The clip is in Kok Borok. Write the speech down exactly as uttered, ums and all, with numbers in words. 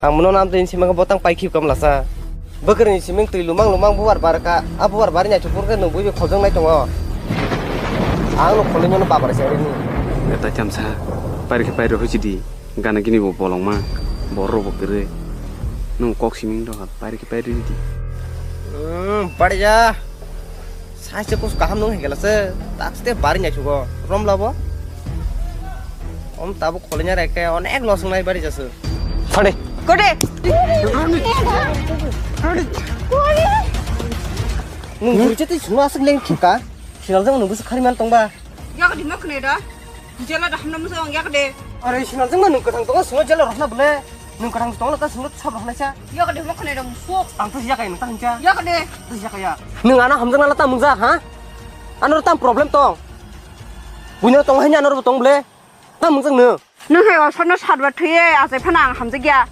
Ang mono nam twi simang botang pai khip kam lasa. Bwkrwini siming twi lumang lumang bubar barka. A bubar bari nai chupur khe nung buibi khojong nai tongo. Ang no kholi mono babar se rini. Eta chamsa. Pairi khe pairi hoi di. Gana gini bo bolongma. Borok bo kere. Nung kok siming do pairi khe pairi di. Hmm, bari ja. Saise kus kaham nung hengela se, tak ste bari nyai chugo, rom labo. Om tabuk kholinya rek te onek los nai bari jasu. Phade. Kode. Nung bujhe tei sunu asuk leng khika. Sinal jang nung busu khari man tongba. Yak di mok ne da. Jela da hamna musa yak de. Are sinal jang nung kwthang tongo sunu jela rohna bole. Nung kwthang tongo ta sunu sab rohna cha. Yak de mok ne da musuk. Ang ta siya kaya nung ta hingcha. Yak de. Ta siya kaya. Nung ano hamjak nala ta mungjak ha? Ano tam problem tong. Buino tong haini ano tong bole. Ta mungjak nung. Nung hai osor no sat ba thuye, achai phana ang hamjak ya.